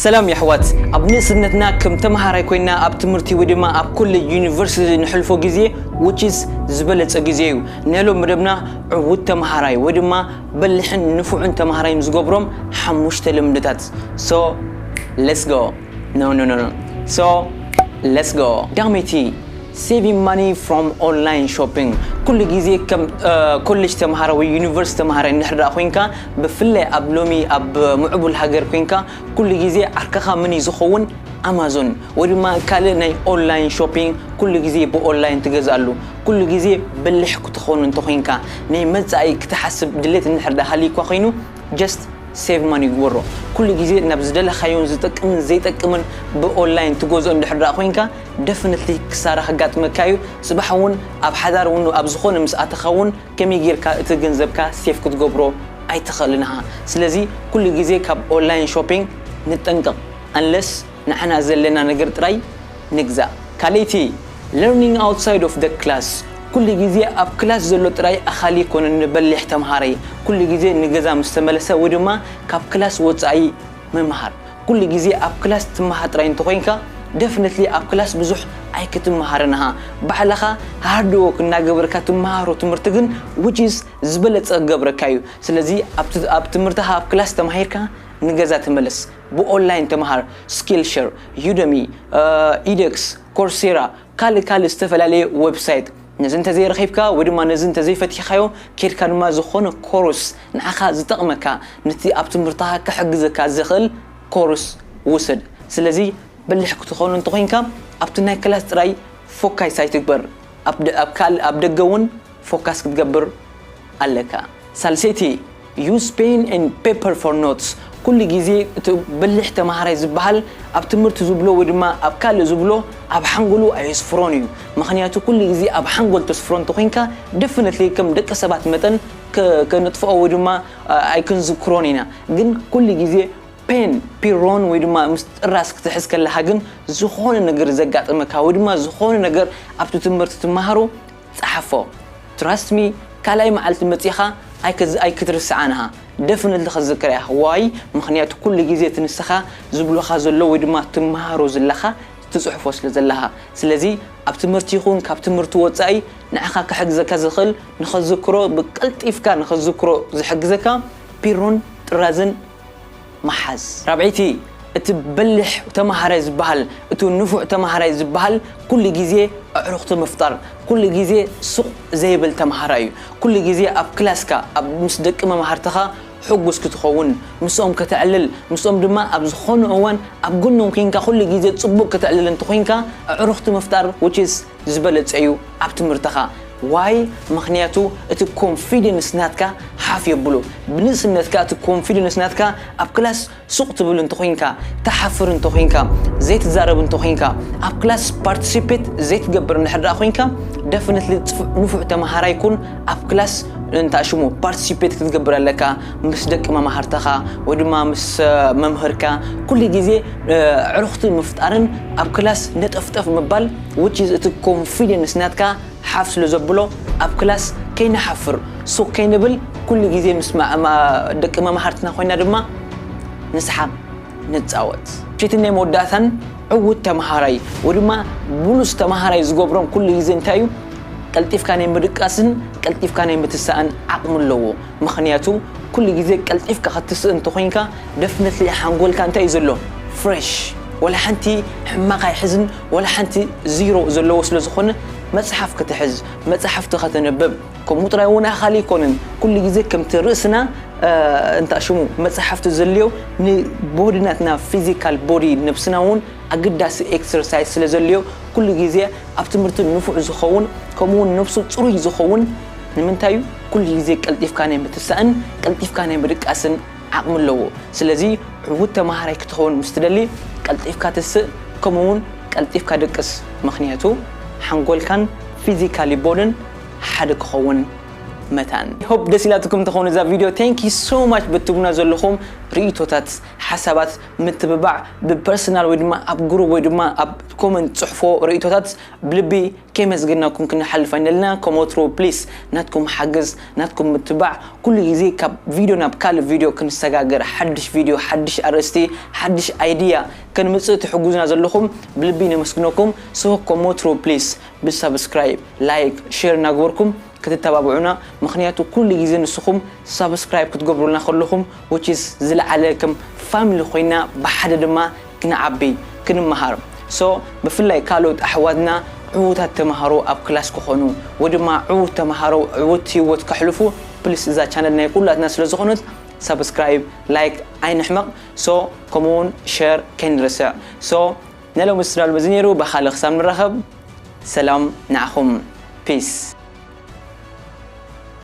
ሰላም የሕዋት፣ ኣብ ንእስነትና ከም ተምሃራይ ኮይና ኣብ ትምህርቲ ወይ ድማ ኣብ ኮሌጅ ዩኒቨርሲቲ ንሕልፎ ግዜ which is ዝበለጸ ግዜ እዩ። ናይ ሎም መደብና ዕዉት ተምሃራይ ወይ ድማ በልሕን ንፉዕን ተምሃራይ ዝገብሮም ሓሙሽተ ልምድታት። So let's go. No, no, no, no. So let's go. ቀዳመይቲ፣ saving money from online shopping። ኩሉ ግዜ ከም ኮሌጅ ተምሃራይ ወይ ዩኒቨርሲቲ ተምሃራይ እንድሕር ደኣ ኮይንካ፣ ብፍላይ ኣብ ሎሚ ኣብ ምዕቡል ሃገር ኮይንካ፣ ኩሉ ግዜ ዓርከኻ ምን እዩ ዝኸውን? ኣማዞን ወይ ድማ ካልእ ናይ ኦንላይን ሾፒንግ። ኩሉ ግዜ ብኦንላይን ትገዝኣሉ። ኩሉ ግዜ በሊሕ ክትኾኑ እንተኾይንካ፣ ናይ መጻኢ ክትሓስብ ድሌት እንድሕር ደኣ ሃልዩካ ኮይኑ፣ just save money ግበሮ። ኩሉ ግዜ ናብ ዝደለኻዮን ዝጠቅምን ዘይጠቅምን ብኦንላይን ትገዝኦ እንድሕር ደኣ ኮይንካ፣ ደፍንትሊ ክሳራ ከጋጥመካ እዩ። ጽባሕ እውን ኣብ ሓዳር እውን ኣብ ዝኾነ ምስ ኣተኻ እውን ከመይ ጌርካ እቲ ገንዘብካ ሴፍ ክትገብሮ ኣይትኽእልን ኢኻ። ስለዚ ኩሉ ግዜ ካብ ኦንላይን ሾፒንግ ንጠንቀቕ፣ ኣንለስ ንዓና ዘለና ነገር ጥራይ ንግዛእ። ካልኣይቲ፣ learning outside of the class። ኩሉ ግዜ ኣብ ክላስ ዘሎ ጥራይ ኣኻሊ ኣይኮነን ንበሊሕ ተምሃራይ። ኩሉ ግዜ ንገዛ ምስ ተመለሰ ወይ ድማ ካብ ክላስ ወጻኢ ምምሃር። ኩሉ ግዜ ኣብ ክላስ ትመሃር ጥራይ እንተኾይንካ፣ ደፍነትሊ ኣብ ክላስ ብዙሕ ኣይክትመሃርን ኢኻ። ባዕልኻ ሃርድ ወርክ እናገበርካ ትመሃሮ ትምህርቲ ግን which is ዝበለጸ ክገብረካ እዩ። ስለዚ ኣብ ት-፣ ኣብ ትምህርትኻ ኣብ ክላስ ተማሂርካ ንገዛ ተመለስ። ብኦንላይን ተምሃር። ስኪልሸር፣ ዩደሚ፣ ኢደክስ፣ ኮርሴራ፣ ካልእ ካልእ ዝተፈላለየ ዌብሳይት። ነዚ እንተዘይረኺብካ ወይ ድማ ነዚ እንተዘይፈቲሕካዮ፣ ኬድካ ድማ ዝኾነ ኮርስ ንዓኻ ዝጠቕመካ፣ ነቲ ኣብ ትምህርትኻ ክሕግዘካ ዝኽእል ኮርስ ውሰድ። ስለዚ በሊሕ ክትኾኑ እንተኾይንካ፣ ኣብቲ ናይ ክላስ ጥራይ ፎካስ ኣይትግበር። ኣብ ደ-፣ ኣብ ካል-፣ ኣብ ደገ እውን ፎካስ ክትገብር ኣለካ። ሳልሰይቲ፣ use pen and paper for notes። ኩሉ ግዜ እቲ በሊሕ ተምሃራይ ዝበሃል ኣብ ትምህርቲ ዝብሎ ወይ ድማ ኣብ ካልእ ዝብሎ ኣብ ሓንጎሉ ኣየስፍሮን እዩ። ምኽንያቱ ኩሉ ግዜ ኣብ ሓንጎል ተስፍሮ እንተኾይንካ፣ ደፍነትሊ ከም ደቂ ሰባት መጠን ከ-፣ ከነጥፍኦ ወይ ድማ፣ አ፣ ኣይክንዝክሮን ኢና። ግን ኩሉ ግዜ ፔን፣ ፒሮን ወይ ድማ ምስ ጥራዝ ክትሕዝ ከለኻ ግን ዝኾነ ነገር ዘጋጥመካ ወይ ድማ ዝኾነ ነገር ኣብቲ ትምህርቲ ትመሃሮ፣ ጸሓፎ። ትራስት ሚ፣ ካልኣይ መዓልቲ መጺኻ ኣይክዝ-፣ ኣይክትርስዓን ኢኻ። ደፍንትሊ ክትዝክራ ኢኻ። ዋይ? ምኽንያቱ ኩሉ ግዜ እቲ ንስኻ ዝብሉኻ ዘሎ ወይ ድማ ትመሃሮ ዘለኻ ትጽሕፎ ስለ ዘለኻ። ስለዚ ኣብ ትምህርቲ ይኹን ካብ ትምህርቲ ወጻኢ ንዓኻ ክሕግዘካ ዝኽእል፣ ንኸዝክሮ፣ ብቀልጢፍካ ንኸዝክሮ ዝሕግዘካ ፒሮን ጥራዝን ምሓዝ። ራብዐይቲ፣ እቲ በሊሕ ተመሃራይ ዝበሃል፣ እቲ ንፉዕ ተመሃራይ ዝበሃል ኩሉ ግዜ ኣዕሩኽቲ ምፍጣር፣ ኩሉ ግዜ ሱቕ ዘይብል ተመሃራይ እዩ። ኩሉ ግዜ ኣብ ክላስካ፣ ኣብ ምስ ደቂ መማህርትኻ ሕጉስ ክትኸውን፣ ምስኦም ከተዕልል፣ ምስኦም ድማ ኣብ ዝኾነ እዋን ኣብ ጎኖም ኮንካ ኩሉ ግዜ ጽቡቕ ከተዕልል እንተኾይንካ፣ ኣዕሩኽቲ ምፍጣር which is ዝበለጸ እዩ ኣብ ትምህርትኻ። ዋይ? ምኽንያቱ እቲ ኮንፊደንስ ናትካ ሓፍ የብሎ። ብንእስነትካ እቲ ኮንፊደንስ ናትካ ኣብ ክላስ ሱቕ ትብል እንተኾይንካ፣ ትሓፍር እንተኾይንካ፣ ዘይትዛረብ እንተኾይንካ፣ ኣብ ክላስ ፓርቲሲፔት ዘይትገብር እንድሕር ደኣ ኮይንካ፣ ደፍነትሊ ጽፉ-፣ ንፉዕ ተመሃራይ ኩን። ኣብ ክላስ እንታ ሽሙ ፓርቲሲፔት ክትገብር ኣለካ፣ ምስ ደቂ መማህርትኻ ወይ ድማ ምስ፣ እ፣ መምህርካ። ኩሉ ግዜ፣ እ፣ ኣዕሩኽቲ ምፍጣርን ኣብ ክላስ ነጠፍጠፍ ምባል which is እቲ ኮንፊደንስ ናትካ ሓፍ ስለ ዘብሎ፣ ኣብ ክላስ ከይንሓፍር፣ ሱቕ ከይንብል፣ ኩሉ ግዜ ምስ ማ-፣ ማ-፣ ደቂ መማህርትና ኮይና ድማ ንስሓቕ፣ ንጻወት። ሸትን ናይ መወዳእታን ዕዉት ተመሃራይ ወይ ድማ ብሉጽ ተመሃራይ ዝገብሮም ኩሉ ግዜ እንታይ እዩ? ቀልጢፍካ ናይ ምድቃስን ቀልጢፍካ ናይ ምትሳእን ዓቕሚ ኣለዎ። ምኽንያቱ ኩሉ ግዜ ቀልጢፍካ ክትስእ እንተኾይንካ፣ ደፍነትሊ ሓንጎልካ እንታይ እዩ ዘሎ? ፍሬሽ። ወላ ሓንቲ ሕማቕ ኣይሕዝን፣ ወላ ሓንቲ ዚሮ ዘለዎ ስለ ዝኾነ፣ መጽሓፍ ክትሕዝ፣ መጽሓፍቲ ከተንብብ፣ ከምኡ ጥራይ እውን ኣኻሊ ኣይኮነን። ኩሉ ግዜ ከምቲ ርእስና፣ እ፣ እንታ ሽሙ መጽሓፍቲ ዘድልዮ፣ ንቦዲ ናትና፣ ፊዚካል ቦዲ ነብስና እውን ኣገዳሲ ኤክሰርሳይዝ ስለ ዘድልዮ፣ ኩሉ ግዜ ኣብ ትምህርቲ ንፉዕ ዝኸውን፣ ከምኡ እውን ነብሱ ጽሩይ ዝኸውን ንምንታይ እዩ? ኩሉ ግዜ ቀልጢፍካ ናይ ምትሳእን ቀልጢፍካ ናይ ምድቃስን ዓቕሚ ኣለዎ። ስለዚ ዕዉት ተመሃራይ ክትኸውን ምስ ትደሊ፣ ቀልጢፍካ ትስእ፣ ከምኡ እውን ቀልጢፍካ ድቅስ። ምኽንያቱ ሓንጎልካን ፊዚካሊ ቦድን ሓደ ክኸውን መታን። Hope ደስ ኢላትኩም ተኾኑ እዛ ቪድዮ። Thank you so much ብትቡና ዘለኹም ርእይቶታት፣ ሓሳባት፣ ምትብባዕ ብ personal ወይ ድማ ኣብ ግሩፕ ወይ ድማ ኣብ comment ጽሕፎ ርእይቶታት ብልቢ ከመስግናኩም ክንሓልፍ ኣይንደልና። ከም ወትሩ please ናትኩም ሓገዝ፣ ናትኩም ምትባዕ ኩሉ ግዜ ካብ ቪድዮ ናብ ካልእ ቪድዮ ክንሰጋገር፣ ሓድሽ ቪድዮ፣ ሓድሽ ኣርእስቲ፣ ሓድሽ ኣይድያ ከንምጽእ ትሕጉዝና ዘለኹም ብልቢ ነመስግነኩም። So ከም ወትሩ please ብ subscribe፣ like፣ share እናገበርኩም ክትተባብዑና፣ ምኽንያቱ ኩሉ ግዜ ንስኹም subscribe ክትገብሩልና ከለኹም which is ዝለዓለ ከም family ኮይና ብሓደ ድማ ክንዓቢ ክንመሃር። So ብፍላይ ካልኦት ኣሕዋትና ዕዉታት ተምሃሮ ኣብ ክላስ ክኾኑ ወይ ድማ ዕዉት ተምሃሮ ዕዉት ህይወት ከሕልፉ please እዛ ቻነል ናይ ኩላትና ስለ ዝኾነት subscribe፣ like ኣይንሕመቕ። So ከምኡውን share ከይንርስዕ። So ናይ ሎሚ ዝስራል በዚ ነይሩ። ብኻልእ ክሳብ ንራኸብ ሰላም ንዓኹም። Peace።